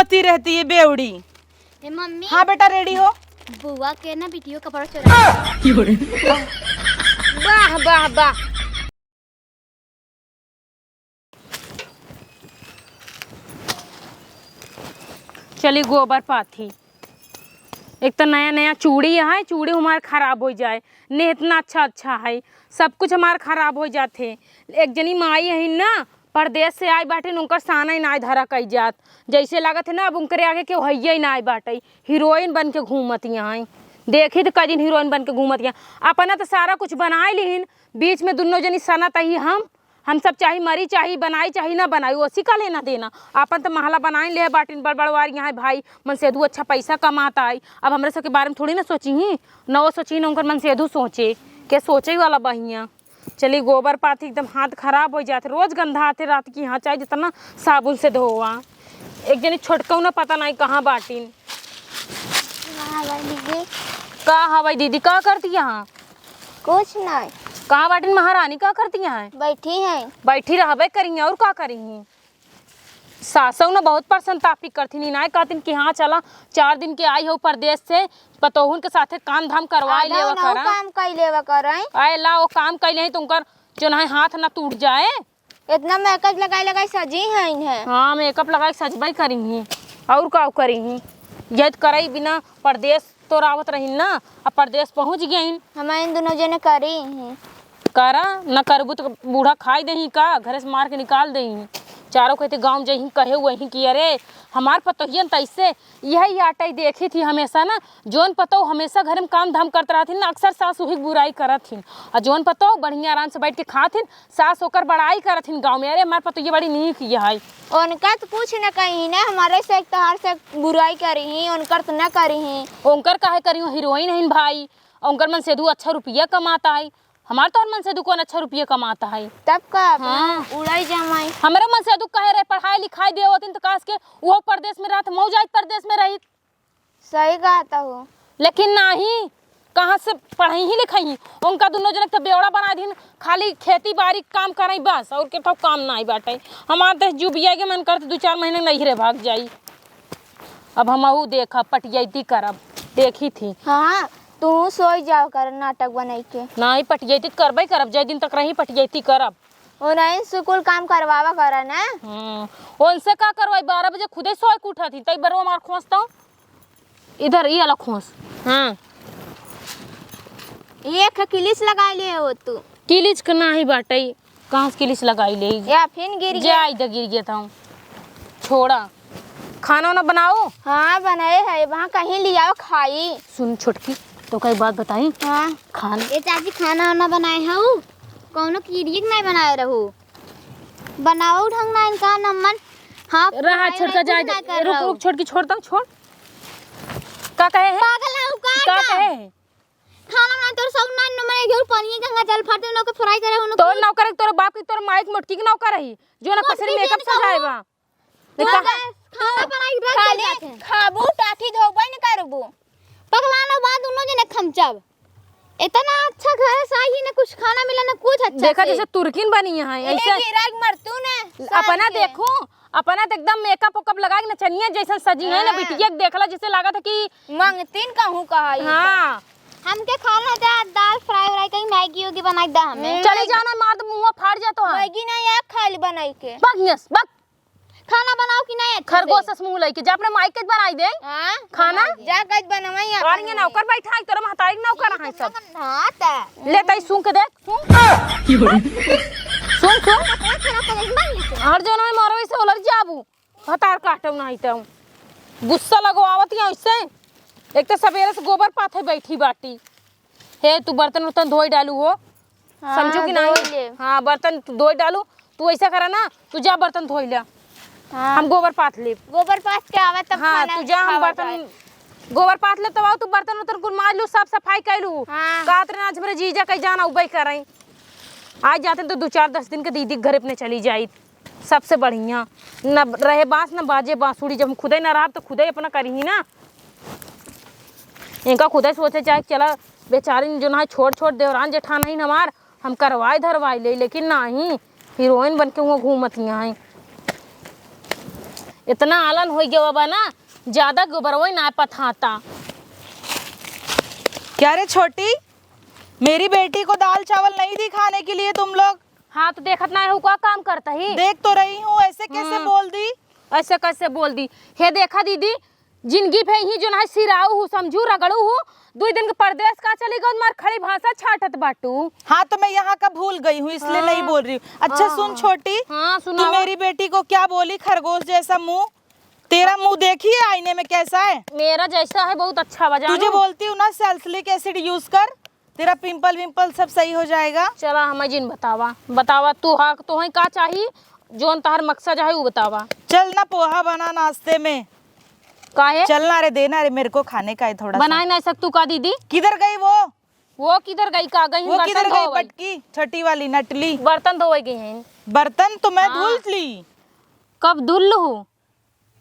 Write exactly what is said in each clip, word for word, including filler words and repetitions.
ती रहती है बेवड़ी। ए मम्मी। हाँ बेटा, ready हो। बुआ के ना बिटियो कपड़ा चोरा। वाह, वाह, वाह। चली गोबर पाथी। एक तो नया नया चूड़ी है, चूड़ी हमार खराब होइ जाए, ने इतना अच्छा अच्छा है, सब कुछ हमार खराब होइ जात है। एक जनी माई है ना, परदेस से आई बाटिन, उनकर साना ही नाय धरा कई जात। जैसे लागत है ना, अब उनकरे आगे केहू हइये ही नाय बाटइ। हीरोइन बन के घूमत यहाँ। देखी त कई दिन हीरोइन बन के घूमत यहाँ। अपना त सारा कुछ बनाए लिहिन, बीच में दुनो जनी सनत ही हम। हम सब चाही मरी, चाही बनाई, चाही ना बनाई, ओसी का लेना देना। आपन त महला बनाए ले बाटिन, बड़ बड़वार यहाँ भाई मनसेधू अच्छा पैसा कमात आई। अब हमरे सबके बारे में थोड़ी ना सोचिहीं, न वो सोचिहीं, न उनकर मनसेधू सोचे। के सोचे वाला बा हियाँ। चली गोबर पाथी, एकदम हाथ खराब होइ जात, रोज गंधात है रात की। हाँ, चाहे जितना साबुन से धोवा। एक जनी छोटकऊ ना पता नहीं कहाँ बाटिन। हाँ, भाई दीदी। का हवाई दीदी, का करती यहाँ? कुछ नहीं। कहाँ बाटिन महारानी, का करती यहाँ? बैठी हैं। बैठी रहबे करिहीं, और का करिहीं? सासौ न बहुत परसंतापी करथिन, इनाय कहथिन कि हाँ चला, चार दिन के आई हो परदेस से, पतोहुन के साथे काम धाम करवाए आधा लेवा उनहु करा। काम कइ लेवा करइ। आए ला, वो काम कइ लेही त उनकर जोन है हाथ न टूट जाए। इतना मेकअप लगाई लगाई सजी हैं इन्हें। हाँ, मेकअप लगाई सजबई करिहीं, और का करिहीं? यद करई बिना परदेस तोर आवत रहिन ना, अब परदेस पहुँच गइन। हमारे इन दुनो जने करी ही। करा, न करबू त बूढ़ा खाई देही का, घरे से मार के निकाल देही। चारों कहते गाँव जइही कहे वही कि अरे हमार पतोहियन त ऐसे, यही आटई देखी थी हमेशा ना, जौन पतोह हमेशा घर में काम धाम करत रहथिन ना, अक्सर सास उही के बुराई करत हिन। और जौन पतोह बढ़िया आराम से बैठ के खात हिन, सास ओकर बड़ाई करत हिन गाँव में, "अरे, हमार पतोहिया बड़ी नीक ये है।" उनका तो कुछ न कही ना, हमारे से तोहार से बुराई करी ही, उनकर तो न करी ही। उनकर काहे करी हो, हीरोइन हइन भाई, उनकर मनसेधू अच्छा रुपया कमाता है। हमार तोहर मनसेधू कौन अच्छा रुपया कमाता है? तब का अपना हाँ। उड़ाई जमाई। हमरा मनसेधू कहे रहे, पढ़ाई लिखाई दे होतिन तो काश के वो परदेस में रहत, मऊ जाइत परदेस में रहित। सही कहत हो। लेकिन नाही, कहाँ से पढ़इहीं लिखइहीं? उनका दुनो जने के त बेवड़ा बनाइ दिहिन, खाली खेती बारी के काम करइँ बस, और केतौ काम नाही बाटइ। हमार त जुबिया के मन करत दुइ चार महीना नैहरे भाग जाई। अब हमहू देखब, पटियैती करब, देखी थी। हाँ, तू सोई जाओ कर नाटक बनाई के। नाही, पटियैती त करबइ करब, जय दिन तक रही पटियैती करब। ओनही से कुल काम करवावा करा ना। हम्म, उनसे का करवाई, बारह बजे खुदे सोए के उठत ही, तई बरवा मार खोसतौ। इधर ई वाला खोस। हाँ। एक किलिच लगाइ ले हो तू। किलिच के नाही बाटइ, कहाँ से किलिच लगाइ ले? या फिन गिर गया। जा, इधर गिर गया था। छोड़ा। खाना वाना बनाओ? हाँ, बनाए है, वहाँ कहीं लियाओ खाई। सुन छोटकी, तोका एक बात बताई? हाँ। खान ए चाची, खाना वाना बनाए हऊ? कौनो किरिए के नाही बनाए रहू। बनाओ ढंग ना इनका नमन। हाँ, रहा, बनाए छोटका रहे, जाए कुछ दे। ना कर रुक, रहू। रुक, छोटकी, छोड़ दो, छोड़। का कहे है? पागल है, उ का का एकदम? कहे है? खाना बनाए तोर सब ना, न मैं घेऊ पनिया गंगा जल फाटे, उन लोग के फ्राई करे, उन लोग तोर के नौकर, तोर बाप की, तोर माई के मोटकी के नौकर रही, जो ना मोटकी कसरी के मेकअप इनका सजाए हो। बा। तू देखा? बस खाना बनाई रख खाली जाते हैं। खाबू, टाठी धोबे न करबू। पगला ना बा, दुनो जने खमचब। इतना अच्छा घर है, साही न कुछ खाना मिला, न कुछ अच्छा देखा से। जैसे तुर्किन बनी यहाँ, ए ऐसे गिराक मर तू ने, अपना साल के। देखू, अपना त एकदम मेकअप वेकअप लगा के नचनिया जैसन सजी है ना, हाँ। बिटिया के देखला जैसे लागत है कि मंगतीन कहूँ कहा ये हाँ। हमके खाना दे, दाल फ्राई व्राई कहीं, मैगी वैगी बनाई दे हमें। हम्म। चले जाना, मार तो मुँह फाड़ जातो है। मैगी नहीं है, खाली बनाई के। बक यस, बक। खाना बनाओ कि नहीं अच्छा से? खरगोश से मुँह लइके, जा अपने माई के बनाई दे। हाँ, खाना? बनाई दे। जा गज बनवाई और अपन ये में। नौकर बैठा है, तोरा महतारी के नौकर है सब। हाँ, त। ले तई सूंघ के देख। सुन। सुन, सुन। हर जौन में मरवे से उलर जाबू। हतार काटो नाही तऊ। गुस्सा लगवावत ही ऐसे। एक तो सबेरे से गोबर पाथे बैठी बाटी। हे, तू बर्तन उर्तन धोई डालू हो। हाँ, समझू कि नाही? धोई लेब। हाँ, बर्तन तू धोई डालू। तू ऐसा करा ना, तू जा बर्तन धोई ले। हाँ। हम गोबर पाथ लेब। गोबर पाथ के आवे तब हाँ, खाना तू जा, हम खावा बर्तन जाए। गोबर पाथ लेब तब आओ, तू बर्तन उर्तन कुल माज लू, साफ सफाई कैलू। हाँ। कहत रहे आज हमरे जीजा कहीं जाना उबई करई। आज जाते तो दो चार दस दिन के दीदी के घरे अपने चली जाई, सबसे बढ़िया। न रहे बांस न बाजे बांसुरी, जब हम खुदे न रहब तो खुदे अपना करिही ना। इनका खुदे सोचे चाहे चला बेचारिन जो ना छोट छोट देवरान जेठान हइन हमार, हम करवाए धरवाए ले, लेकिन नाही, हीरोइन बन के हुआं घूमत हियां हैं। इतना आलन होइ गवा बा ना, ज्यादा गोबरवई ना पथाता। क्या रे छोटी, मेरी बेटी को दाल चावल नहीं दी खाने के लिए तुम लोग? हाँ, तो देखत ना है, का काम करता ही? देख तो रही हूँ, ऐसे कैसे हम्म। बोल दी? ऐसे कैसे बोल दी? हे देखा दीदी, जिंदगी भे ही जो ना सिराऊ हूँ, समझू, रगड़ू हूँ, दुई दिन के परदेस का चली गऊ, मार खड़ी भाषा छाटत बाटू। हाँ, तो मैं यहाँ का भूल गई हूँ, इसलिए हाँ। नहीं बोल रही हूँ। अच्छा हाँ, सुन हाँ। छोटी, हाँ, तू सुनावा। मेरी बेटी को क्या बोली, खरगोश जैसा मुंह? तेरा मुंह देखिए आईने में कैसा है। मेरा जैसा है, बहुत अच्छा बा, जानू। तुझे बोलती हूँ ना, salicylic acid use कर, तेरा pimple विम्पल सब सही हो जाएगा। चला, हमें जिन बतावा, बतावा तू, हाँ, तोहई का चाही, जोन तहर मकसद है, उ बतावा। चल ना, पोहा बना नाश्ते में। काहे? चल ना रे, देना रे, मेरे को खाने का है थोड़ा सा। बनाए ना सकतू का दीदी? किधर गई वो? वो किधर गई, का गई? वो बर्तन किधर गई धोवई। बटकी, छोटी वाली नटली? बर्तन धोवई गई हैं। बर्तन तो मैं हाँ। धुल ली। कब धुल लू?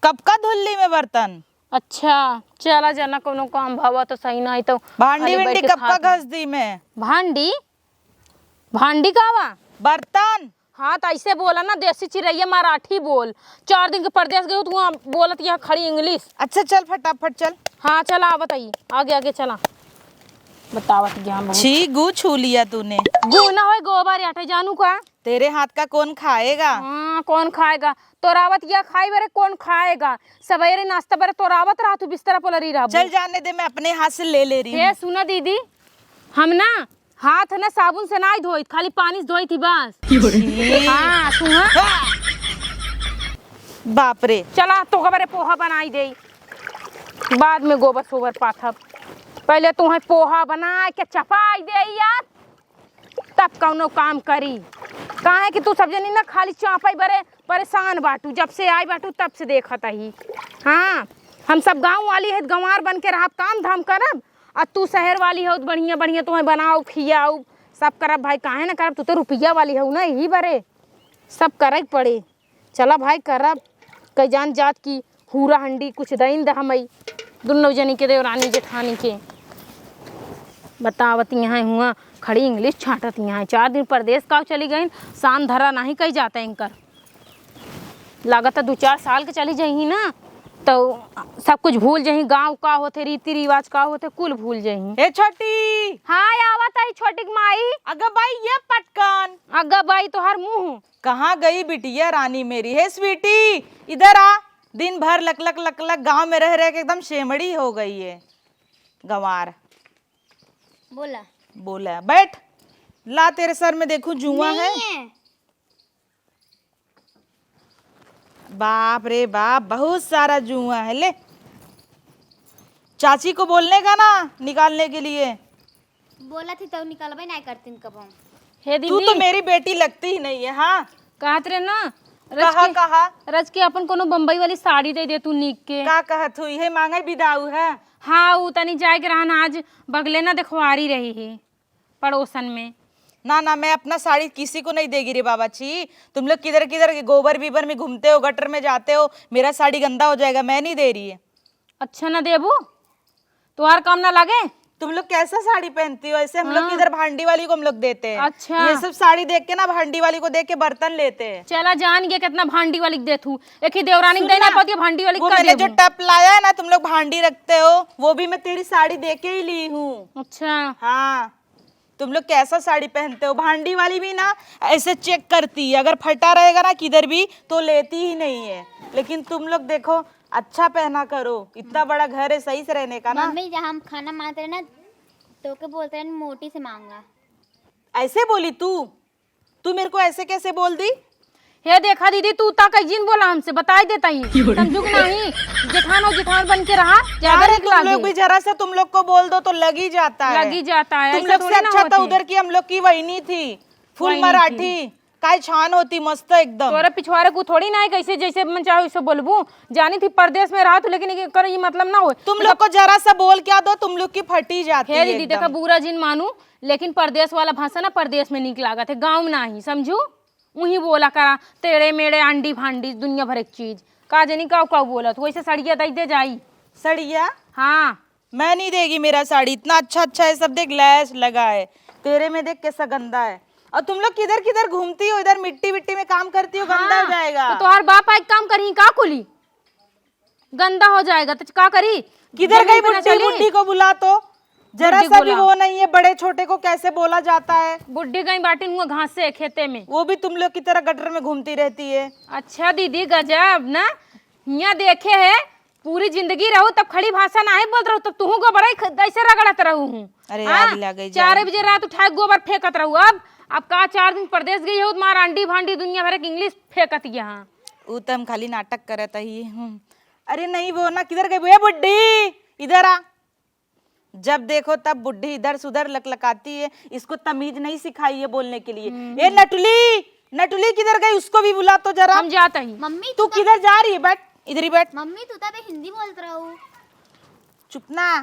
कब का धुल ली मैं बर्तन? अच्छा, चला जाना, कोनो काम भावा तो सही ना है तो भांडी खाली विंडी बैठ के कब का खात घस दी मैं? भांडी? भांडी का बा? बर्तन। हाँ, तो ऐसे बोला ना, देसी चिरैया मराठी बोल। चार दिन के परदेस गई हो, तू वहाँ बोलत यहाँ खड़ी English। अच्छा, चल फटाफट चल। हाँ, चला, आवत आई, आगे, आगे चला। बतावत ज्ञान बहुत। छी, गू छू लिया तूने। गू ना होए, गोबर आटे, जानू का? तेरे हाथ का कौन खाएगा? हाँ, कौन खाएगा? तोर आवत या खाई बरे, कौन खाएगा? सबेरे नाश्ता बरे तोर आवत रहा, तू बिस्तरा पलरी रहबू। चल जाने दे, मैं अपने हाथ से ले ले रही हूँ। हे, सुना दीदी, हम ना हाथ ना साबुन से नाई धोइत, खाली पानी से धोइत ही बस। हाँ, सुना। बाप रे। चला, तोहका बरे पोहा बनाई देई, बाद में गोबर सोबर पाथब। पहिले तोहे पोहा बनाए के चपाई देई यार, तब कौनो काम करी। काहे कि तू सब जनी ना खाली चापई बरे परेशान बाटू, जब से आई बाटू तब से देखत ही। हाँ, हम सब गाँव वाली है, गंवार बन के रहब, काम धाम करब, आ तू शहर वाली हो, बढ़िया बढ़िया तोहे बनाउब, खियाउब, सब करब भाई, काहे ना करब? तू तो रुपया वाली हो ना, यही बरे सब करे के पड़े। चला भाई, करब, कई जान जात की हूरा हंडी कुछ दइन द हमई, दुन्नो जनी के, देवरानी जेठानी के। बतावत यहाँ हुआ खड़ी English छाटत यहाँ, चार दिन परदेस का चली गइन, शान धरा नाही कही जाता इनकर। लागत है दू चार साल के चली जइहीं ना, तो सब कुछ भूल जइहीं, गाँव का होते, रीति रिवाज का होते, कुल भूल जइहीं। ए छोटी। हाँ, आवत आई छोटी के माई। अगं बाई, ये पटकन। अगं बाई, तोहार मुँह। कहाँ गई बिटिया रानी मेरी? हे स्वीटी, इधर आ। दिन भर लक लक लक लक गाँव में रह रह के एकदम शेमड़ी हो गई है। गंवार। बोला। बोला, बैठ। ला, तेरे सर में देखूं, जुआं है? नहीं है। बाप रे बाप, बहुत सारा जुआं है। ले, चाची को बोलने का ना निकालने के लिए। बोला थी तो निकलबे नहीं करतीन कबो। हे तू दीदी। तो मेरी बेटी लगती ही नहीं है। हाँ, कहत रहे ना, रच कहा, के, कहा? रच के अपन कोनो बम्बई वाली साड़ी दे दे तू नीक के। का कहत हुई है, मांगे बिदाऊ है? हाँ, उ तनी जाए के रहन, आज बगले ना देखवारी रही है पड़ोसन में। ना, ना, मैं अपना साड़ी किसी को नहीं देगी रे बाबा छी। तुम लोग किधर किधर के गोबर बीबर में घूमते हो, गटर में जाते हो, मेरा साड़ी गंदा हो जाएगा, मैं नहीं दे रही है। अच्छा, ना देबू? तोहार काम ना लागे? तुम लोग कैसा साड़ी पहनती हो? ऐसे हम लोग हाँ। इधर भांडी वाली को हम लोग देते हैं। अच्छा। ये सब साड़ी देख के ना, भांडी वाली को देख के बर्तन लेते हैं। चला, जान गया कितना भांडी वाली के देत हूँ। एक ही देवरानी के सुन देना ना, पड़ती है, भांडी वाली वो का मैंने जो देबू? टप लाया है ना, तुम लोग भांडी रखते हो, वो भी मैं तेरी साड़ी दे के ही ली हूँ। अच्छा। हाँ, तुम लोग कैसा साड़ी पहनते हो? भांडी वाली भी ना ऐसे चेक करती है, अगर फटा रहेगा ना किधर भी तो लेती ही नहीं है। लेकिन तुम लोग देखो, अच्छा पहना करो, इतना बड़ा घर है सही से रहने का ना। मम्मी, जहाँ हम खाना मांगते रहे ना, तो के बोलते रहे, "मोटी से मांगा।" ऐसे बोली तू? तू मेरे को ऐसे कैसे बोल दी? हे देखा दीदी, तू ता कई जिन बोला हमसे, बताई देता ही। समझू कि नहीं? जेठान और जेठान बन के रहा, ज्यादा अरे निक तुम लागे। लोग भी जरा सा तुम लोग को बोल दो तो लग ही जाता है। लग ही जाता है, तुम ऐसा लोग से थोड़ी ना अच्छा तो होती। उधर की हम लोग की वहिनी थी, फुल वहिनी थी। मराठी, काय छान होती, मस्त एकदम। तोरे पिछवारे को थोड़ी ना है, कैसे जैसे मन चाहे वैसे बोलबू। जानी थी परदेस में रहा तू, लेकिन ये कर, ये मतलब ना हो। तुम लोग को जरा सा बोल क्या दो, तुम लोग की फटी जाती हे है दीदी, एकदम। देखा, बुरा जिन मानू, लेकिन परदेस वाला भाषा ना परदेस में नीक लागत है, गाँव में नाही, समझू? उही बोला करा, टेढ़े मेढ़े, अंडी भांडी, दुनिया भर एक चीज। का जानी काऊ काऊ बोलत, वैसे सड़िया दई दे जाई। सड़िया? हाँ। मैं नहीं देगी मेरा साड़ी, इतना अच्छा अच्छा है सब, देख लैस लगा है, तेरे में देख कैसा गंदा है। और तुम लोग किधर किधर घूमती हो, इधर मिट्टी विट्टी में काम करती हो, गंदा हो हाँ, जाएगा। तो तोहार बाप आई काम करी का कुली? गंदा हो जाएगा तो का करी? किधर गई बुढ़ी? बुढ़ी को बुला तो। जरा सा भी वो नहीं है, बड़े छोटे को कैसे बोला जाता है? बुढ़ी गई बाटिन हुआ घास से खेते में। वो भी तुम लोग की तरह गटर में घूमती रहती है। अच्छा दीदी, गजब ना। हियाँ देखे है, पूरी जिंदगी रहू तब खड़ी भाषा नाही बोलत रहू, तब तुहू गोबरई ख-, ऐसे रगड़त रहू हूँ। अरे, हाँ? आग लगे जाए। चार बजे रात उठाए गोबर फेंकत रहू। अब, अब का चार दिन परदेस गई हो, मार आंडी भांडी दुनिया भर के इंग्लिश फेंकत यहाँ। ऊ त हम खाली नाटक करत ही। हम्म। अरे नहीं वो ना, किधर गई वो? ए बुड्ढी, इधर आ। जब देखो तब बुड्ढी इधर से उधर लकलकाती है, इसको तमीज नहीं सिखाई है बोलने के लिए। हम्म। ए नटुली, नटुली किधर गई? उसको भी बुला तो जरा। हम जात ही। मम्मी, तू तू का किधर जा रही है? बैठ, इधर ही बैठ। मम्मी, तू तो अबे हिंदी बोलत रहू। चुप ना।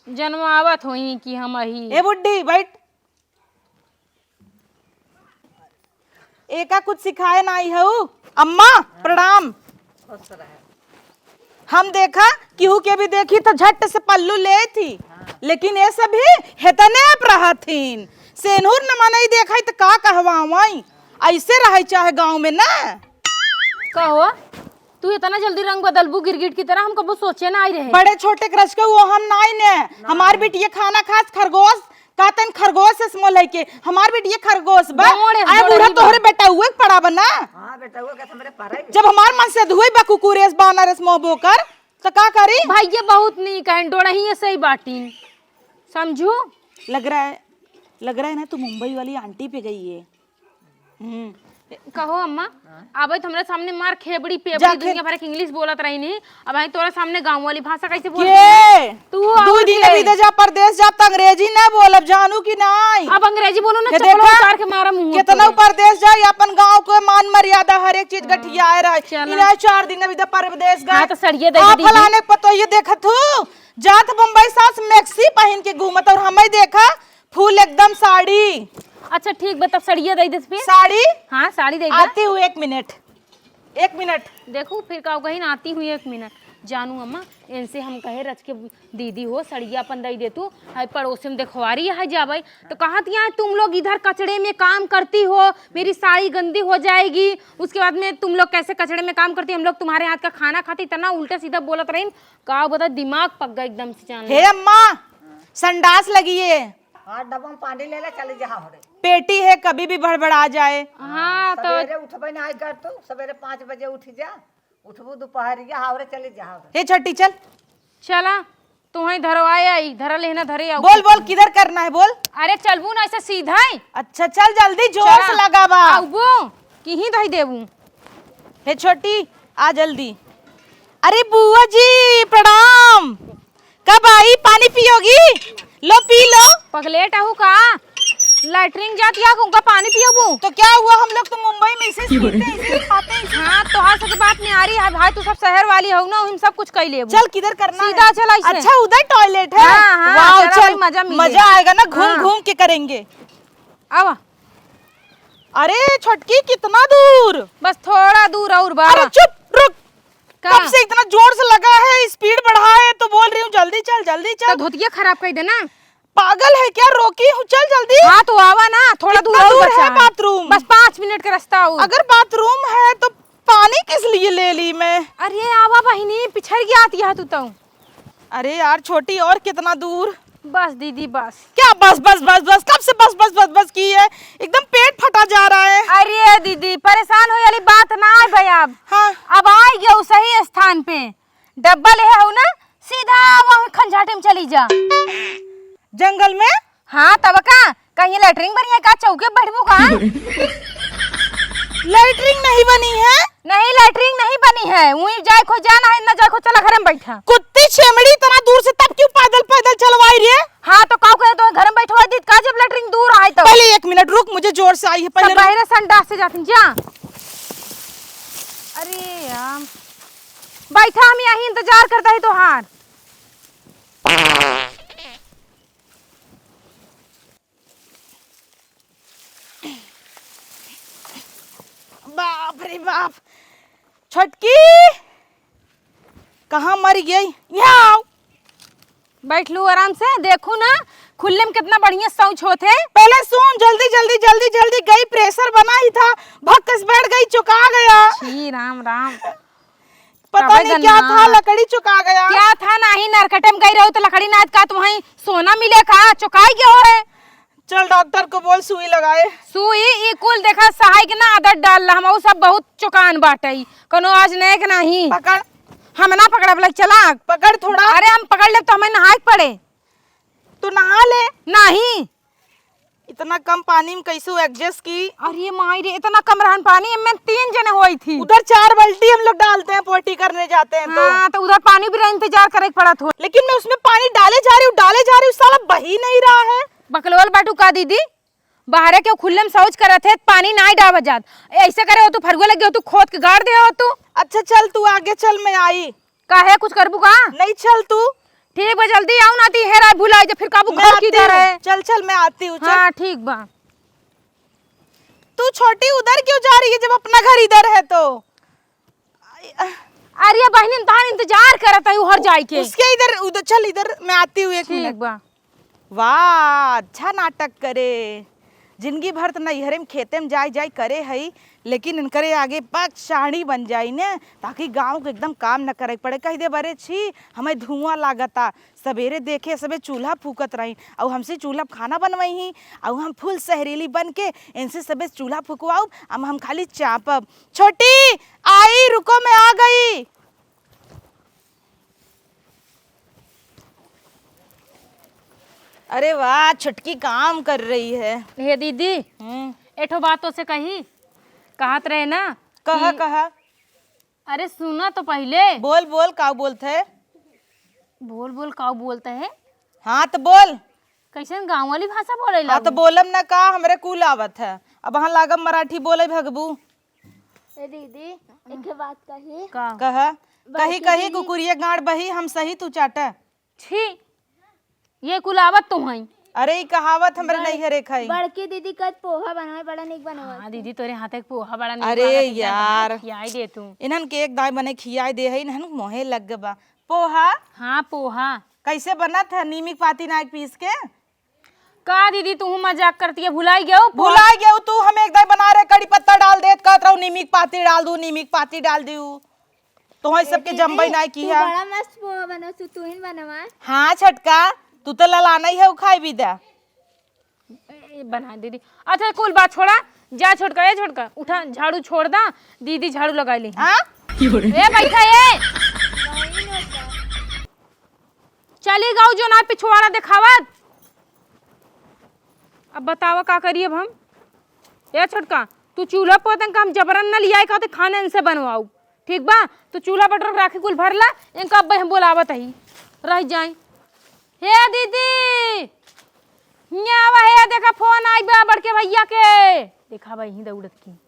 जनवावत होई कि हम अही। ए बुड्ढी, बैठ। एका कुछ सिखाए नाही हऊ। अम्मा, प्रणाम। हम देखा, केहू के भी देखी तो झट से पल्लू लेत ही, लेकिन ये सब ही हेतने आप रहत हीन। सेनूर न मनई देखई त का कहवावई, ऐसे रहई चाहे गाँव में ना। कहो, तू इतना जल्दी रंग बदलबू गिरगिट की तरह, हम कबो सोचे ना आई रहे। बड़े छोटे के रचके वो हम नाई ने। हमार बिटिया खाना खास खरगोश, का तन खरगोश से मोह लइके। हमार बिटिया खरगोश बा। दौड़े, आए दौड़े बूढ़ा ही बा। तोहरे बेटा हुए के पड़ा बा ना। हाँ, बेटा हुए के हमरे पड़ा ही। जब हमार मन से धुए बा कुकुरेस बानरेस मोह बोकर, तो का करी? भाई ये बहुत नहीं कहें, डोड़ही ऐसे ही बाटिन। समझू? लग रहा है, लग रहा है ना तू मुंबई वाली आंटी पे गई है। हम्म। कहो अम्मा, हाँ? अब तो हमरा सामने मार खेबड़ी पेबड़ी जा दुनिया भर के इंग्लिश बोलत रही नहीं, अब आई तोरा सामने गाँव वाली भाषा कैसे बोल के? तू दू और दिन के? अभी दे जा, परदेस जा, त अंग्रेजी ना बोलब, जानू कि नाई? अब अंग्रेजी बोलो ना, के चप्पल देखा? उतार के मारा मुंह कितना तोरे। परदेस जाई, अपन गाँव को मान मर्यादा हर एक चीज हाँ, गठियाए रहे। चला। इन्हें चार दिन अभी दे परदेस गए। हाँ, तो सड़िए दे हाँ, दीदी। फलाने पतोहिए देखत हूँ, जात बम्बई सास मैक्सी पहन के घूमत और हमें देखा फुल एकदम साड़ी। अच्छा ठीक बा, तब सड़िया दे देत फिर। साड़ी? हाँ, साड़ी दे दे। आती हूँ, एक मिनट, एक मिनट। देखू फिर का कहीं ना, आती हूँ, एक मिनट। जानू अम्मा, इनसे हम कहे रच के दीदी हो, सड़िया अपन दे दे तू, है पड़ोसी में देखवारी है जाबे। तो कहत यहाँ तुम लोग इधर कचड़े में काम करती हो, मेरी साड़ी गंदी हो जाएगी, उसके बाद में तुम लोग कैसे कचड़े में काम करती, हम लोग तुम्हारे हाथ का खाना खाती, इतना उल्टा सीधा बोलत रही, का बता दिमाग पक गया एकदम से जान हे लो। अम्मा, संडास लगी है। हाँ, डब्बा में पानी ले ले, चली जा हरे। पेटी है, कभी भी भड़बड़ा जाए। हाँ, तो सवेरे उठबे ना, आई कर तू, सवेरे पाँच बजे उठ जा, उठबू दोपहरिया, हावरे चली जा, हावरे। हे छोटी, चल। चला, तू वहीं धरवाए आई, धरा लेना, धरे आओ। बोल, बोल, किधर करना है, बोल। अरे, चलबू ना ऐसे सीधा ही। अच्छा, चल जल्दी, जोर चला। से लगावा। आउबू, कि ही धई देबू। हे छोटी, आ जल्दी। अरे बुआ जी, प्रणाम। कब आई, पानी पियोगी? लो, पी लो। पगलेट आहू का? लैट्रिन जाती है, उनका पानी पियोबू? तो क्या हुआ, हम लोग तो मुंबई में इसे सीखते हैं, इसे खाते हैं, इसे हाँ, तोहार से तो बात नहीं आ रही है भाई, तू सब शहर वाली हो ना, हम सब कुछ कर लेबू। चल, किधर करना सीधा है? चल ऐसे। अच्छा, उधर टॉयलेट है? हाँ, हाँ, वाओ, चला चल, भाई, मजा मिले। मजा आएगा ना, घूम हाँ। घूम के करेंगे। आवा। अरे छोटकी, कितना दूर? बस थोड़ा दूर और बा। अरे चुप, रुक। का? कब से इतना जोर से लगा है, स्पीड बढ़ा है तो बोल रही हूँ, जल्दी चल, जल्दी तो चल। धोतिया खराब कर देना। पागल है क्या? रोकी हूँ, चल जल्दी। हाँ तो आवा ना, थोड़ा दूर कितना और दूर बचा है है। बाथरूम? बस पाँच मिनट का रास्ता और। अगर बाथरूम है तो पानी किस लिए ले ली मैं? अरे आवा बहिनी, पिछड़ गया आती है तू तो। अरे यार छोटी, और कितना दूर? बस दीदी, बस। क्या बस, बस, बस, बस? कब से बस, बस, बस, बस की है? एकदम पेट फटा जा रहा है। अरे दीदी, परेशान होए वाली बात ना है भाई अब। हाँ। अब आ गया सही स्थान पे। डब्बा ले हो ना, सीधा वहाँ खंजाटे में चली जा। जंगल में? हाँ, तब का? कहीं लैट्रिन बनी है का? चौके बैठबू का? लैट्रिन नहीं बनी है? नहीं, लैट्रिन नहीं बनी है। वहीं जाए खो जाना है, ना जाए खो चला घर में बैठा। कुत्ती छेमड़ी, इतना दूर से तब क्यों पैदल, पैदल चलवाई रे? हाँ, तो का करे, तो घर में बैठवा दी का, जब लैट्रिन दूर आए तो? पहले एक मिनट रुक, मुझे जोर से आई है, पहले सब रुक। बाहर संडास से जाती जा। अरे यार, बैठा, हम यहीं इंतजार करता है तोहार। बाप रे बाप, छोटकी कहाँ मर गई? यहाँ आओ। बैठ लू आराम से, देखू ना खुले में कितना बढ़िया शौच होत है। पहले सुन, जल्दी जल्दी जल्दी जल्दी गई, प्रेशर बना ही था, भक्कस बैठ गई, चुका गया। छी राम राम। पता नहीं क्या था, लकड़ी चुका गया। क्या था, नाही नरकटे में गई रहो तो लकड़ी ना का तुम्हें सोना मिले का, चुकाई गयो है। चल डॉक्टर को बोल सुई लगाए। सुई, ई कुल देखा सहाय के ना आदत डाल ला, हम सब बहुत चुकान बाटे, कोनो आज नए के नाही। पकड़। हम ना पकड़ब, लग चला। पकड़ थोड़ा। अरे हम पकड़ लेब तो हमें नहाए के पड़े। तो नहा ले। नाही। इतना कम पानी में कैसे adjust की? अरे माई रे, इतना कम रहन पानी, इनमें तीन जने होई थी। उधर चार बाल्टी हम लोग डालते हैं पोटी करने जाते हैं तो। हाँ, तो उधर पानी भी इंतजार करे के पड़त हो। लेकिन मैं उसमें पानी डाले जा रही हूँ, डाले जा रही हूँ, साला बही नहीं रहा है। बकलोल बाटू का दीदी, बाहरे के खुल्ले में शौच करत है, पानी नाई डाबत जात। ऐसे करे हो तू, फरुआ लगे हो तू, खोद के गाड़ दे हो तू। अच्छा चल, तू आगे चल, मैं आई। काहे, कुछ करबू का? नहीं, चल तू। ठीक बा, जल्दी आऊ ना, ती हेरा भुलाई जा, फिर काबू मैं घर आती किधर हूँ। है? चल चल, मैं आती हूँ, चल। हाँ, ठीक बा। तू छोटी उधर क्यों जा रही है जब अपना घर इधर है तो? अरे बहिनी, हम तहार इंतजार करत हई उहर जाई के। उसके इधर, उधर चल, इधर मैं आती हूँ, एक मिनट। ठीक बा। वाह, अच्छा नाटक करे। जिंदगी भर त नैहरे में खेते में जाई जाई करे हई, लेकिन इनकरे आगे पग साड़ी बन जाई ने, ताकि गाँव के एकदम काम न करे के पड़े। कह दे, "बरे छी, हमें धुआं लागता।" सबेरे देखे सबे चूल्हा फूकत रही, अउ हमसे चूल्हा पे खाना बनवाई ही, अउ हम फुल सहरेली बन के इनसे सबे चूल्हा फुकवाउब, अब हम खाली चापब। छोटी, आई, रुको, मैं आ गई। अरे वाह, छोटकी काम कर रही है। हे दीदी, हम्म। एठो बात तो से कही, कहत रहे ना कहा, कि कहा। अरे सुना तो पहिले। बोल, बोल, का बोलत है? बोल, बोल, का बोलत है? हाँ, तो बोल। कैसन गाँव वाली भाषा बोले हाँ, तो लागू? बोलब ना का, हमरे कुल आवत है। अब हाँ लागब मराठी बोले भगबू। ए दीदी, एक बात कही। का? कहा? कही, बड़की कही, दीदी। कुकुरिया गाड़ बही, हम सही तू चाटा। छी, ये कुल आवत तो हई। अरे, ई कहावत हमरे बड़-, नैहरे खाई। बड़की दीदी कद पोहा बनावे, बड़ा नीक बनावे। हाँ दीदी, तोरे हाथे के पोहा बड़ा नीक अरे लागत है, एक दाई बना यार। खियाई दे तू। इन्हन के एक दाई बने खियाई दे है, इन्हन मोहे लग बा। पोहा? हाँ, पोहा। कैसे बनत है? नीमी के पाती नाई पीस के? का दीदी, तू मजाक करती है, भुलाई गयो पोहा? भुलाई गयो तू, हम एक दाई बना रहे, कड़ी पत्ता डाल देत, कहत रहू, "नीमी के पाती डाल दू, नीमी के पाती डाल दू।" तो वही सबके दीदी, जम्बई नाई की तू है। बड़ा मस्त पोहा बनाऊ, तू, तू ही बनवा। हाँ छोटका, तू तो ललाना ही है, उ खाई भी दे। ए, ए, बना दीदी। अच्छा, कुल बात छोड़ा, जा छोटका, ए छोटका, उठा, झाड़ू छोड़ दा, दीदी झाड़ू लगाई ली। हाँ? ए, बैठा, ए। चली गऊ जो ना पिछवाड़ा देखावत। अब बतावा का करी अब हम? ए छोटका, तू चूल्हा पोतन का हम जबरन न लियाए का, तो खाने इनसे बनवाऊ। ठीक बा, तू चूल्हा बटोर राखी कुल भर ला, इनका अब हम बोलावत ही, रह जाई। हे दीदी, हियाँ आवा, हे देखा फोन आई बा बड़के भैया के। देखा बा यहीं दौड़त की।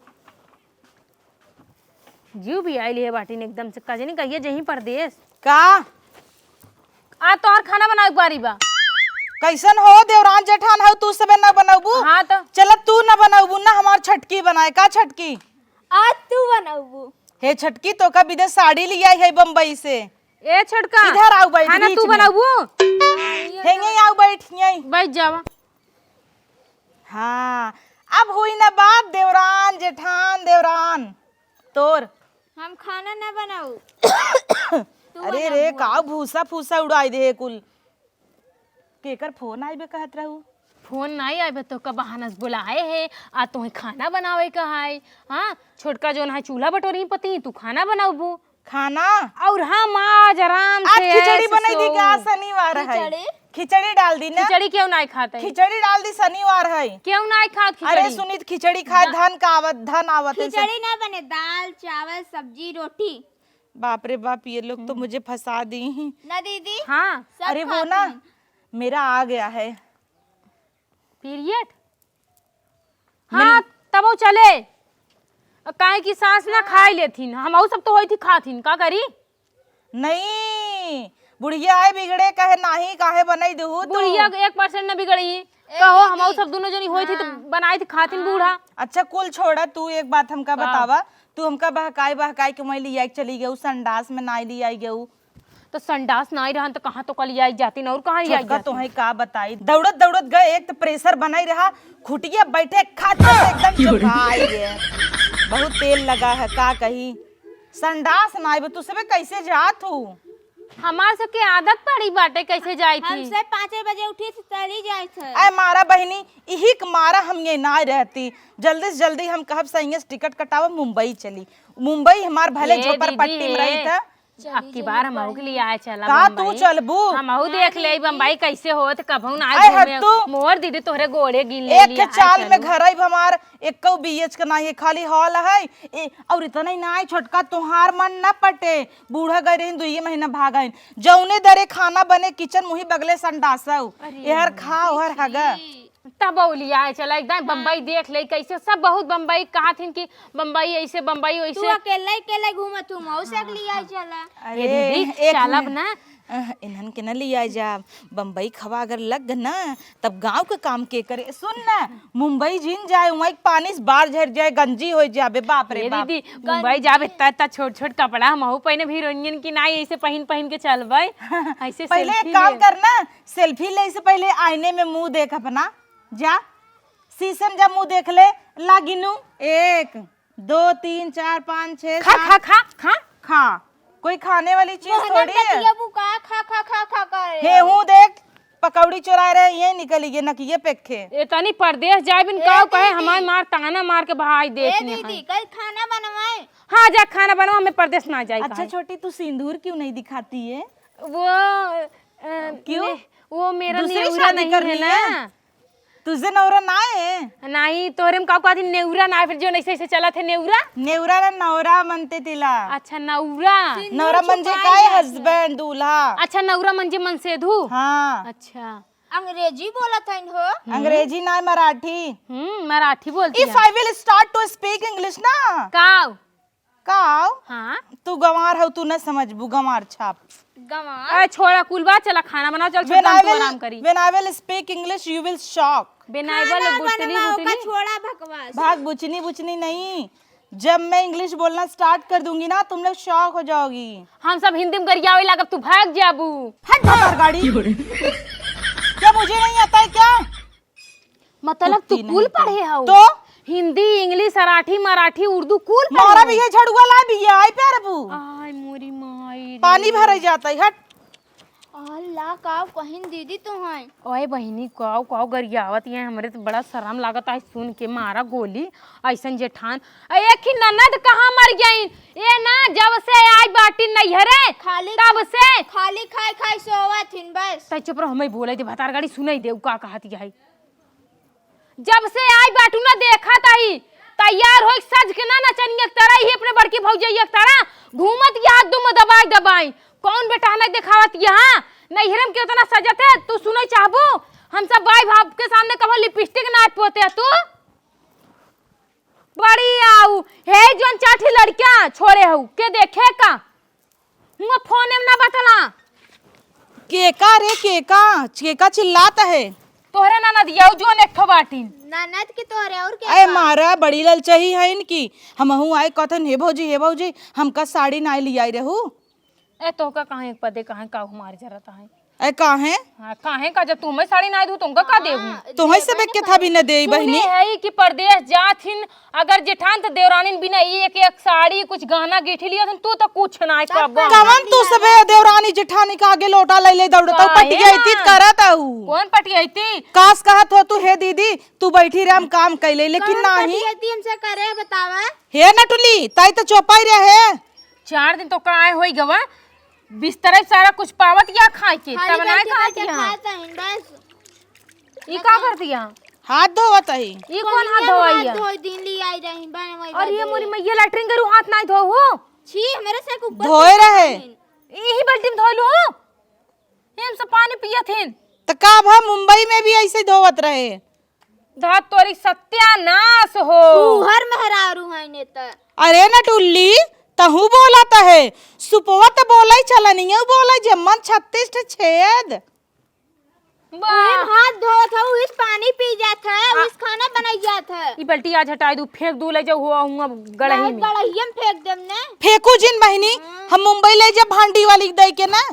जीव भी आइल हे बाटिन एकदम से, का जानी कहिए जहीं परदेस। का? आ तोहर खाना बनावे के बारी बा। कैसन हो देवरान जेठान हो, तू सबे न बनौबू? हाँ तो। चल तू न बनौबू ना, हमार छटकी बनाए। का छटकी? आज तू बनौबू। हे छटकी, तो का बिदे साड़ी लियाई है बम्बई से। ए छोटका, इधर आऊ बैठ खाना बीच तू में। बनौबू? हेंगे आऊ बैठ, यहीं। बैठ जावा। हाँ, अब हुई ना बात देवरान जेठान देवरान तोर। हम खाना ना बनाऊ। तू अरे रे, बनाबू। का भूसा फूसा उड़ाई दे है कुल। केकर फोन आइबे कहत रहू? फोन नाई आइबे तो का बहाना से बुलाए है, आ तोहे खाना बनावे का है। हाँ, छोटका जोन है चूल्हा बटोरी पति, तू खाना बनाबू। खाना? और हम आज आराम आज से खिचड़ी ऐसे बनाई दी का? सोऊ। शनिवार है। खिचड़ी? खिचड़ी डाल दी ना। खिचड़ी क्यों नाई खात है? खिचड़ी डाल दी, शनिवार है। क्यों नाई खात खिचड़ी? अरे सुनीत, खिचड़ी खाए दा- धन का आवत, धन आवत है सब। खिचड़ी ना बने, दाल, चावल, सब्जी, रोटी। बाप रे बाप, ये लोग तो हम्म। मुझे फंसा दी ही। ना दीदी, हाँ। सब अरे वो खाती ना, हैं। मेरा आ गया है। पीरियड? मिल- हाँ, तब वो चले। काहे कि सास ना खाए लेथिन, हम सब तो होई थी खाथिन, का करी? नहीं, बुढ़िया है बिगड़े, कहे नाही, काहे बनाई देहू तू? बुढ़िया के एक परसेंट न बिगड़ी। ए कहो, दीदी। हम सब दोनों जनी होई थी तो हाँ। बनाई थी खाथिन हाँ। बूढ़ा। अच्छा, कुल छोड़ा, तू एक बात हमका का? बतावा, तू हमका बहकाई बहकाई के मैं लिया के चली गऊ, संडास में नाई लिया गऊ। तो संडास नाई रहन तो कहाँ तो कल आई जाती न, और कहाँ आई छोटका जाती? तोहे का बताई, दौड़त दौड़त गए, एक तो प्रेशर बनाई रहा, खुटिया बैठे खाट से एकदम चुकाई गए। बहुत तेल लगा है, का कही। संडास ना आइब, तू सबे कैसे जात हू? हमार सबके आदत पड़ी बाटे, कैसे जाई थी? हमसे पाँचे बजे उठी से चली जाई थे। अरे मारा बहिनी, इही के मारा हम ये ना रहती। जल्दी से जल्दी हम कहब सैया से टिकट कटावा, मुंबई चली। मुंबई हमार भले ए झोपड़पट्टी में दीदी, रही था। अब की बार हमहू के लिए आए चला का तू बम्बई। चलबू? हमहू देख ले बम्बई कैसे होत, कभू ना आए घूमे। हट तू। मोर दीदी तोहरे गोड़े गिन ले एक लिया, चाल में चलू। घर आइब हमार, एक्को बीएच का नाही है, खाली हॉल है। ए, और इतना ही ना है, छोटका तोहार मन ना पटे। बूढ़ा गए रहिन, दुइये महीना भागइन। जौने दरे खाना बने, किचन मुही बगले संडासौ। अरे एहर खा, ओहर हगा। तब बउलिया है, चला एकदम बम्बई देख ले कैसे सब बहुत बम्बई कहत हिन कि बम्बई ऐसे, बम्बई तू वैसे। अकेले अकेले घूमत हूँ, मऊ से लिया चला। अरे, ए दीदी, एक चलब मिनट। ना। अह, इन्हन के न लिया जा। बम्बई खवा अगर लग ना, तब गाँव के काम के करे? सुन ना, मुंबई जिन जाए, वहाँ एक पानी से बाढ़ झर जाए, गंजी हो जाबे, बाप रे ए बाप। दीदी, मुंबई जाबे त, त छोट छोट कपड़ा हमहू पहने, हीरोइनियन की नाई ऐसे पहन पहन के चलबे। ऐसे पहले एक selfie काम ले। कर ना, सेल्फी ले से पहले आईने में मुंह देख अपना, जा शीशे में जा मुंह देख ले, लागिनू एक दो, तीन, चार, पाँच, छह, खा, सात। खा, खा, खा। खा। कोई खाने वाली चीज मोहना थोड़ी है। बतिया बुका, खा, खा, खा, खा करे। हे हूँ देख, पकौड़ी चोराए रहे, ये निकली, ये नकिये पेखे। ए तनी परदेस जाए बिन ए काऊ कहे, दीदी। हमार मार ताना मार के भाई देख ए ने दीदी, हैं। कल खाना बनवाए। हाँ, जा खाना बनवा, हमें परदेस ना जाए अच्छा कहे। छोटी, तू सिंदूर क्यों नहीं दिखाती है? वो, अ, क्यों? ने-, वो मेरा दूसरी नेवरा शादी नहीं करनी है ना। है? तुझे नौरा ना है? नाही, तोहरे में का कहती नेउरा ना, फिर जो ऐसे ऐसे चलत है नेउरा? नेउरा ना, नौरा मनते तिला। अच्छा, नौरा। नौरा मंजे काय husband, दूल्हा। अच्छा, नौरा मंजे मनसेधु। हाँ। अच्छा। अंग्रेजी बोलत हइन हो? अंग्रेजी ना, मराठी। हम्म, मराठी बोलती है। If I will start to speak English ना। काव? काव? हाँ। तू गंवार हऊ, तू न समझबू, गंवार छाप। गंवार? अरे छोड़ा, कुल बात, चला खाना बनाओ, चल छोटका, तू आराम करी। When I will speak English, you will shock। बेनाइबल खाना बुटली बनाओ का बुटली। छोड़ा बकवास। भाग, बुचनी बुचनी नहीं। जब मैं English बोलना start कर दूंगी ना, तुम लोग shock हो जाओगी। हम सब हिंदी में गरियावे लागब, तू भाग जाबू। हट हमार गाड़ी। क्या मुझे नहीं आता है क्या? मतलब तू कुत्ती कुल नहीं तो। पढ़े हऊ? तो? हिंदी, English, सराठी, मराठी, उर्दू कुल पढ़े मारा हऊ? भी ये झड़ुआ ला भी ये आई प्यारे बू। आय मोरी माई रे। पानी भरे जाता है, हट। अल्लाह, काव कहिन दीदी तो हैं। ओए बहिनी, काव, काव गरियावत हैं, हमरे तो बड़ा शरम लागत है सुन के, मारा गोली, ऐसन जेठान। ए, एक ही ननद कहाँ मर गईं? ए ना, जब से आई बाटी नैहरे, खाली तब से। खाली खाई खाई सोवत हिन बस। तै चुप रह, हमें बोले दे, भतार गाड़ी सुनाई दे, उ का कहत है। जब से आई बाटू ना देखत आई, तैयार होई सज के ना नचनिया के तरह ही अपने बड़की भौजैया के तरह घूमत या हाथ दुम दबाई दबाई। कौन बेटा हमें देखावत यहाँ? नैहरे में के उतना सजत है, तू सुने चाहबू? हम सब भाई बाप के सामने कबो लिपस्टिक ना पोते तू। बड़ी आऊ, हे जौन चाठी लड़कियां छोड़े हऊ, के देखे का? हुआ फोने में ना बतला। केका रे, केका? केका चिल्लात है? तोहरे ननद यऊ जौन एक ठो बाटिन। ननद के तोहरे और के अरे बा? मारा, बड़ी ललचही है इनकी। हमहू आए कहतन, "हे भौजी, हे भौजी, हमका साड़ी नाई लियाई रहू।" ए, तोहका काहे एक पदे, काहे का हमारे जरत है? ए, काहे? हाँ, काहे का, जब तुम्हें साड़ी ना दू, तुमका का देहू? हाँ, तुम्हें देबे सबे के ना था भी करे। न देई, सुने बहिनी। है कि परदेस जात हिन, अगर जेठान त देवरानिन बिना एक, एक साड़ी, कुछ गहना गीठी लिया थन, तू त कुछ ना तब कबो। का कवन तू सबे देवरानी जेठानी का आगे लोटा ले ले दौड़त हऊ, काहे पटियाई तीत ना? करत हऊ। कौन पटियाई ती? कास कहत हो तू, "हे दीदी, तू बैठी रहे, हम काम कैले," लेकिन कौन नाही। पटियाई ती हमसे करे, बतावा? हे नटुली, ताई त चौपाई रहे। चार दिन तो का आए होई गवा, बिस्तरे सारा कुछ पावत या खाए के, खाली तब ना बैठे खात बैठे या। खात हईन, बस। ई का करत या? हाथ धोवत हई। ई कौन हाथ कौन धोवई हाथ या? धोई दिन ली आई रही, बन वही और ये बात मोरी है। मैया लैट्रिन करू हाथ नाई धो हो? छी, हमरे से ऊपर धोए से रहे। खात हईन। यही बाल्टी में धोलू हो? ये हम सब पानी पियत हिन। त का भा मुंबई में भी ऐसे धोवत रहे? धत तोरी सत्यानाश हो। फूहर मेहरारू है ने त। अरे नटुल्ली, तहू बोलत है। सुपवा त बोलै छलनियो बोलै जे मन छत्तीस ठे छेद। वाह। उहे हाथ धोत है, उहिस पानी पी जात है, हाँ। उहिस खाना बनाई जात है। ई बल्टी आज हटाई दू, फेंक दू, ले जाऊ हुआ हुआ गड़ही नहीं, में। गड़हिया में फेंक देम ने। फेंकू जिन बहिनी, हाँ। हम मुंबई ले जा भांडी वाली दई के ना।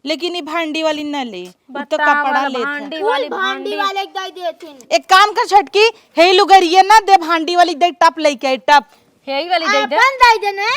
लेकिन ई भांडी वाली न ले, उ तो बतावा कपड़ा ना, लेत है। भांडी कुल वाली भांडी भांडी। वाले के दे देथिन। एक काम कर छटकी, हे लुगरिया ना दे, भांडी वाली दे, टप लेके आई, टप। यही वाली दे दे। अपन दे देने।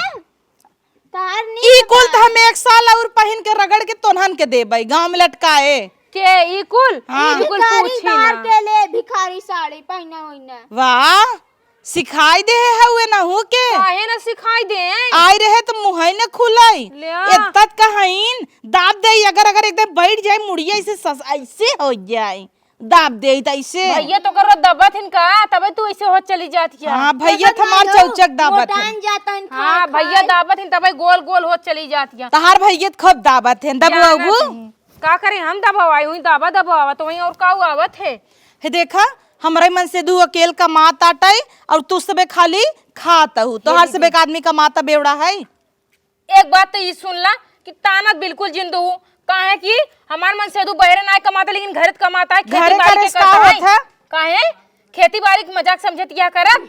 तार नी ई कुल त हम एक साल और पहिन के रगड़ के तोन्हन के देबै, गाँव में लटकाए। के ई कुल? हाँ। ई कुल भिखारी पूछी तार ना। के ले भिखारी साड़ी पहिना होइना। वाह, सिखाई दे हउए ना हो के। काहे ना सिखाई दे? आइ रहे त मुँहै न खुलै। ले आ। एतत कहइन, दाब देइ, अगर, अगर एकदम बैठ जाए मुड़िया, ऐसे सस-, ऐसे होइ जाए। दाब देइ त ऐसे। भैया तो करो दबत हिन का, तबे तू ऐसे हो चली जाती है। हाँ, भैया तो हमार चौचक दाबत हिन। मोटान जाता हिन हाँ, खाए, भैया खाए। दाबत हिन, तबे गोल गोल हो चली जाती है। तहार भैया त खूब दाबत हिन, दबवाबू। का करे हम दबवाई, हुई दाबा दबवावा, तो वहीं और का आवत है? हे देखा, हमरा मन से दू अकेल कमात आटै और तू सबे खाली खात हू। तोहार सबे एक आदमी कमाता बेवड़ा है। एक बात तो ई सुन ला कि ताना बिल्कुल जिन दू, काहे कि हमार मन से दू बहरे ना कमाता, लेकिन घरे त कमाता है, खेती घरे बाड़ी करे के से करता का है। होत है? काहे? खेती बाड़ी के मजाक समझत या करब?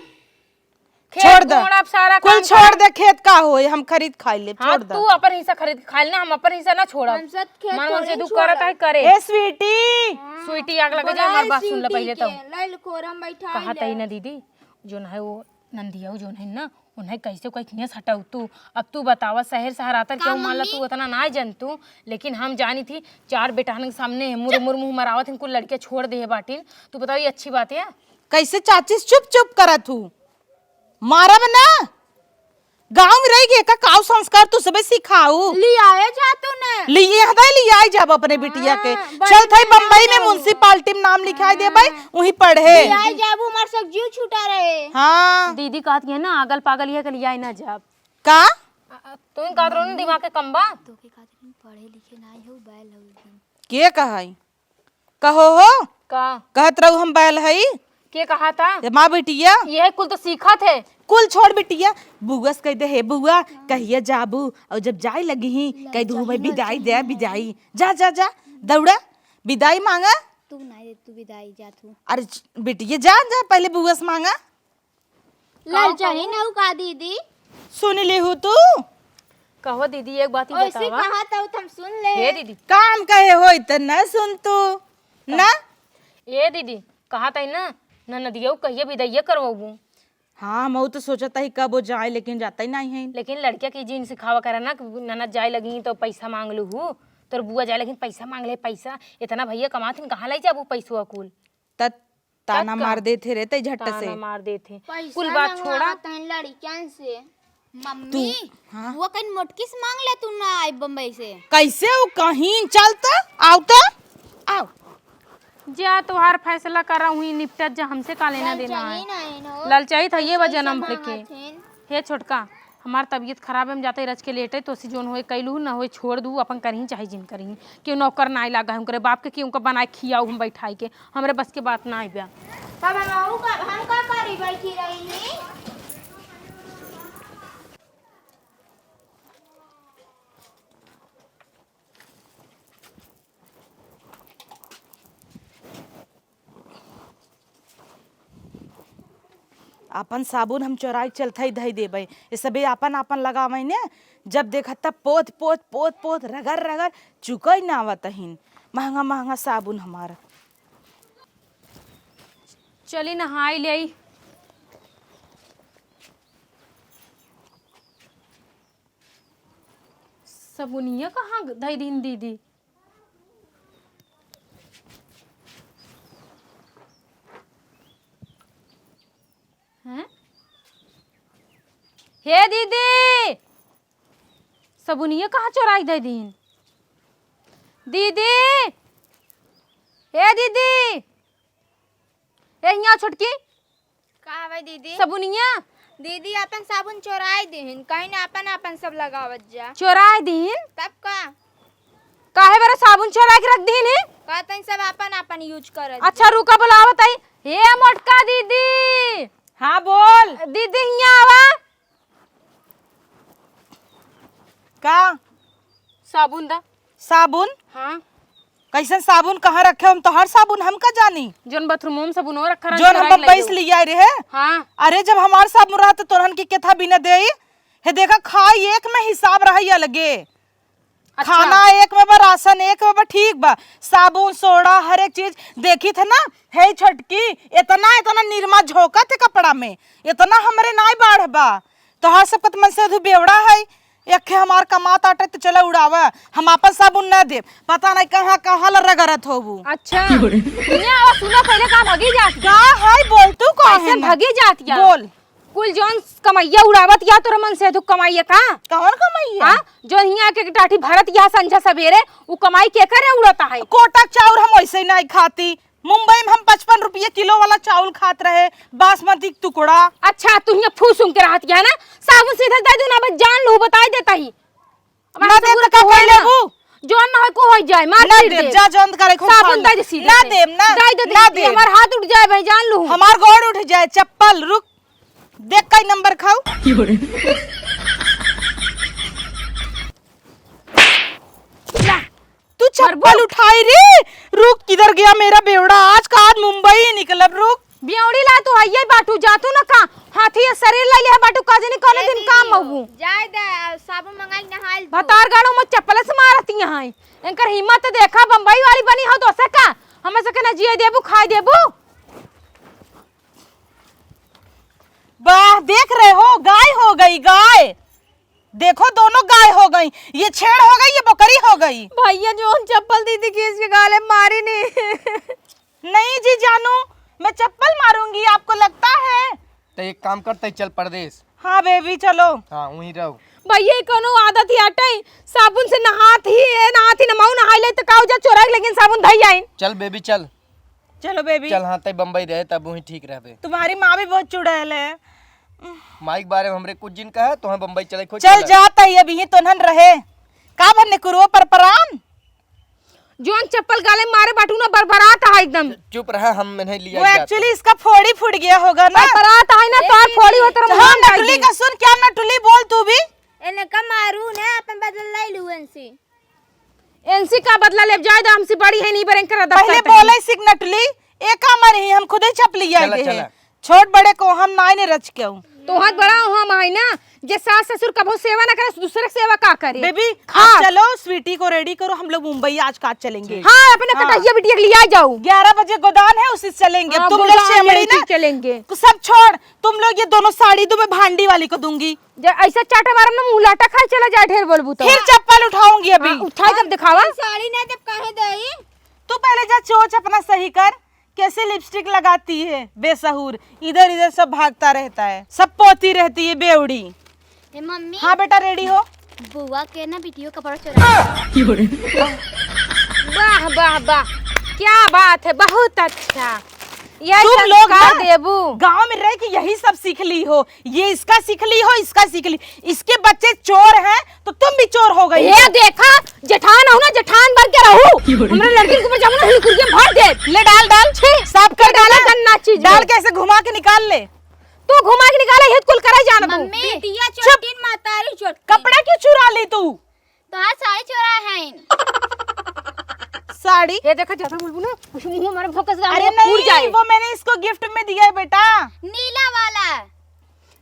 खेत छोड़ दे। कोड़ब, सारा कुल काम छोड़ करब। दे, खेत का होई, हम खरीद खाई लेब, हाँ, छोड़ दे। तू अपन हिस्सा खरीद के खा लेना, हम अपन हिस्सा ना छोड़ब। हम सब खेत हमार मन थोड़े से ही दू करत छोड़ब। है करे। ए स्वीटी। स्वीटी आग लगे जा, हमार बात सुन ले पहिले तो। लाइल कोरम बैठा कहा ले। तही ना दीदी, जोन है वो नंदिया, जोन है ना, उन्हें कैसे कोई खियास हटाऊ तू। अब तू बतावा, शहर शहर आतर का केहू मान ला मम्मी? तू उतना ना जन तू, लेकिन हम जानी थी, चार बेटाहन के सामने मुर मुर मुँह मरावत हैं, कुल लड़के छोड़ दे बाटिन। तू बताओ, ये अच्छी बात है? कैसे चाची से चुप चुप करत हूँ? मारब ना। गाँव में रह गए का काऊ संस्कार तू सबे सिखाऊ। लियाए जा तू ने। लिए हदे लियाए जाब अपने बिटिया के। हाँ, चल थाई बम्बई में म्युनिसिपालिटी में नाम लिखाई देबै, हाँ। वहीं पढ़े। लियाए जाबू, हमार सब जीव छूटा रहे। हाँ। दीदी कहत है ना, आगल पागल ये के लियाए ना जाब। का? आ, आ, तू कहत रहो ना दिमाग के कम बा। तो के कहत रही पढ़े लिखे ना हो, बैल हो एकदम। के कहई? कहो हो? का? कहत रहू हम बैल हई। के कहा था? ए माँ बिटिया। यह कुल तो सीखत है। कुल छोड़ बिटिया, बुआ से कह दे, "हे बुआ, कहिया जाबू?" और जब जाए लगी ही, कह दू, "मैं बिदाई दे, बिदाई।" जा, जा, जा, दौड़ा, बिदाई माँगा। तू ना दे, तू बिदाई जा तू। अरे च-, बिटिया जा, जा, पहले बुआ से माँगा। ललचाही ना का दीदी? सुन लिहू तू? कहो दीदी, एक बात ही ऐसे बतावा। कहा था, हम सुन ले। हे दीदी। काम कहे होई त न सुन तू, का? ना? ए दीदी, कहा था ना, ननदिया कहिए बिदाइया करवाबू। हाँ, हम तो सोचत ही कब वो जाए, लेकिन जाता ही नहीं है। लेकिन लड़किया के जिन सिखावा करे ना कि ननद जाए लगी तो पैसा माँग लूहू, तोर बुआ जाए लगी पैसा माँग ले, पैसा। इतना भैया कमात हिन, कहाँ लाई जाबू पैसवा कुल? त ताना तब का? मार देथे रे तै झट ताना से। मार देथे। पैसा कुल बात मंगवावत छोड़ा। हैं लड़कियन से। मम्मी, तू, हाँ? वो कहीं मोटकी से माँग ले, तू ना आई बम्बई से। कैसे वो कहीं चल त, आव त, आव। जा तोहार फैसला करा, हुई निपटत जा, हमसे का लेना देना है। ललचाही ना है नो। ललचाही था ये बा जन्म भर के। हे छोटका, हमार तबीयत खराब है, हम जाते रच के लेटे, तो सी जोन होए कैलू, ना होए छोड़ दू, अपन करही चाहे जिन करही। केहू नौकर नाई लागा है उनकरे बाप के, कि उनका बनाए खियाऊ हम बैठाई के, हमरे बस के बात नाई बा। तब हम अहू का, हम का करी, बैठी रही? आपन साबुन हम चोराई चलथई धई देबै। ये सबे आपन आपन लगावै ने, जब देखा तब पोत पोत पोत पोत रगड़ रगड़ चुकै ना आवत हिन। महंगा महंगा साबुन हमार। चली नहाई लेई। सबुनिया कहाँ धई दिन दीदी? हैं? हे दीदी, सबुनिया कहाँ चोराई दे दीन? दीदी, हे दीदी, ए हियाँ छोटकी। का हवे दीदी? सबुनिया। दीदी, अपन साबुन चोराई दिहिन, कहीं ना अपन अपन सब लगावत जा। चोराई दिहिन? तब का? काहे बरे साबुन चोरा के रख दीन है? कहतन सब आपन आपन use करत अच्छा, जा। रुका, बुलावत आई। हे मोटका दीदी। हाँ, बोल। दीदी, हियाँ आवा। का? साबुन दा। साबुन? हाँ। कैसन साबुन कहाँ रखे? हम तो हर साबुन हम का जानी। जोन बाथरूम में साबुन रखा रहा, जोन हम चोराई बम्बई ले से जाओ। लिया रहे। हाँ। अरे, जब हमार साबुन रहा तो तोरहन की केथा बिना देई? हे देखा, खाई एक में हिसाब रहा अलगे। अच्छा। खाना एक में बा, राशन एक में बा, ठीक बा, साबुन, सोडा, हर एक चीज देखी थे ना। हे छोटकी, इतना, इतना निरमा झोंकत है कपड़ा में, इतना हमरे नाई बाढ़ बा। तोहार सबका त मन से अधू बेवड़ा है, एक हमार कमात आटे त चला उड़ावा, हम आपन साबुन ना देब, पता नहीं कहाँ कहाँ ला रगड़त होबू। अच्छा, हियाँ आवा, सुना पहिले का भगी जात या? का है, बोल तू का कैसे है ना? भगी जात या? बोल। कुल जौन कमैया उड़ावत या तोर मन से अधू कमाइया का? कौन कमैया? हाँ, जौन हियाँ के टाटी भरत या संझा सबेरे, उ कमाई के करे उड़ता है? कोटा क चाउर हम वैसे ही नहीं खाती, मुंबई में हम पचपन रुपये किलो वाला चाउर खात रहे, बासमती क टुकड़ा। अच्छा, तू हियाँ फूस उंग के रहत या ना, साबुन सीधे दे दू ना, बस जान लू, बताई देता ही। अब ना हमसे देब बुरा त का कोई कर ना। लेबू? जौन ना होई को होई जाए, मार ना पीट देब, देब। जा जौन करे खूब खा साबुन ले। दे दे सीधे ना से। देब ना, दे दे ना दे, देब। हमार हाथ उठ जाए भाई, जान लू। हमार गोड़ उठ जाए, चप्पल, रुक। देख कई नंबर खाऊ। ला, तू मरबो। चप्पल उठाई रे। रुक, किधर गया मेरा बेवड़ा? आज का आज मुंबई ही निकलब, रुक। बेवड़ी ला तू हइये बाटू, जा तू ना का? हाथी ये शरीर ला लिया बाटू, का जनी कौने ए दिन काम दीदी, मगू। जाए दे, साबुन मंगाई नहाइल तू। भतार गाड़ो में चप्पल से मारती यहाँ। इनकर हिम्मत देखा, बम्बई वाली बनी हो दोसे का? हमें से के ना जिए देबू, खाए देबू। वाह, देख रहे हो, गाय हो गई, गाय। देखो, दोनों गाय हो गई, ये छेड़ हो गई, ये बकरी हो गई। भैया, जौन चप्पल दीदी खींच के गाले मारी नी। नहीं जी जानू, मैं चप्पल मारूंगी, आपको लगता है? तो एक काम करते, चल परदेस। हाँ बेबी, चलो। हाँ, वहीं रहो। भैया, ई कौनो आदत ही हटे, साबुन से नहात ही, ए, नहात ही, नमाऊ नहाई ले, तो का हो जा, चोरा के लेकिन साबुन धई आइन। चल बेबी, चल। चलो बेबी। चल, हाँ, तै बम्बई रहे, तब वहीं ठीक रहबे। तुम्हारी माँ भी बहुत चुड़ैल है। माई के बारे में हमरे कुछ जिन कहा, तोहें बम्बई चले, खोज चल चला। जात ही, अभी ही तोन्हन रहे। का भन्ने कुरुओ पर परान? जौन चप्पल गाले मारे बाटू ना, बरबरात है एकदम। चुप रहा, हम नहीं लिया वो जाता। Actually इसका फोड़ी फूट गया होगा ना। बरबरात है ना, ए तोर दीदी। फोड़ी होत रहा, तो हम हम नटुली जाएगी। का सुन, क्या नटुली बोल तू भी? एने का मारू ना, अपन बदला ले लू एनसी। एनसी का बदला लेब, जाए दो, हमसे बड़ी है, नहीं बरें कर दफ्तर पहले पे। बोले सीख नटुली, एका मर ही, हम खुदे चपलिया चला, दे चला। हैं। छोट बड़े को हम नाई ने रच के हूँ। तो हाथ बड़ा हम है ना, जे सास ससुर कभो सेवा ना करे, दूसरे के सेवा का करे? बेबी, हाँ। आप चलो, स्वीटी को रेडी करो, हम लोग मुंबई आज काज चलेंगे। हाँ, अपने हाँ। कटहिया बिटिया के लिया जाओ। ग्यारह बजे गोदान है, उसी से चलेंगे। हाँ, तुम लोग गोदान छह महीने लेके चलेंगे। सब छोड़, तुम लोग ये दोनों साड़ी तुम्हें भांडी वाली को दूंगी। जे ऐसा चाटा मारम ना, मुंह लाटा खाए चला जाए, ढेर बोलबू तो। फिर चप्पल उठाऊंगी अभी। हाँ, उठाई जब दिखावा। साड़ी ना जब काहे देई? तू पहले जा चोच अपना सही कर, कैसे लिपस्टिक लगाती है बेसहूर, इधर इधर सब भागता रहता है, सब पोती रहती है बेवड़ी। ए मम्मी। हाँ बेटा, रेडी हो। बुआ के ना बिटियो कपड़ा चोरा। वाह, वाह, वाह, क्या बात है, बहुत अच्छा। यही तुम लोग संस्कार ना देबू। गाँव में रह के यही सब सीख ली हो, ये इसका सीख ली हो, इसका सीख ली, इसके बच्चे चोर हैं तो तुम भी चोर हो गई। ये देखा, जेठान हो ना, जेठान बन के रहू। हमरे लड़की के ऊपर जाऊँ ना, हिल कुरिया भर दे। ले डाल, डाल, छी, साफ कर डाला, डाला। गन्ना चीज डाल में। के ऐसे घुमा के निकाल ले। तू घुमा के निकाले, हित कुल करे जान तू। मम्मी, बिटिया चुप। चोटिन मातारी चोटिन। कपड़ा क्यों चुरा ली तू? तोहार साड़ी चोरा है। साड़ी? ये देखा, ज्यादा बोलबू ना, उस मुंह हमारे भोंकस का अरे मुंह फूट नहीं, जाए। वो मैंने इसको गिफ्ट में दिया है बेटा। नीला वाला।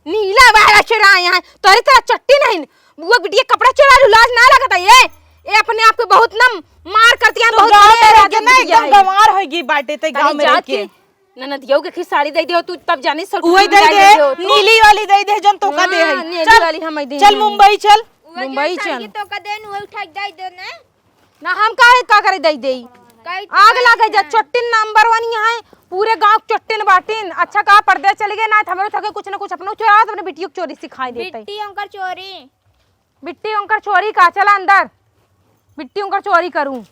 नीला वाला चुराए हैं, तोरी तरह चट्टी नहीं। वो बिटिया कपड़ा चुरा लू, लाज ना लगता ये? ये अपने आप को बहुत ना मार करती है, तू बहुत गाँव में रह के ना एकदम गंवार होगी बाटे ते गाँव में रह के। ननदियो के खिस साड़ी दे दियो तू, तब जानी सर उहे दे दे, नीली वाली दे दे, जौन तोका दे है। नीली वाली हम दे चल मुंबई चल। मुंबई चल। तो का देन उहे उठा के दे दो ना। ना हम काहे का करे दे दे। आग लागे जा, चट्टिन नंबर वन यहाँ है, पूरे गांव के चट्टिन बाटिन। अच्छा का परदेस चली गए ना, हमरो थके कुछ ना कुछ अपनो चोरा, अपने बिटियो के चोरी सिखाई देते। बिट्टी उनकर चोरी। बिट्टी उनकर चोरी का, चला अंदर। बिट्टी उनकर चोरी करूं।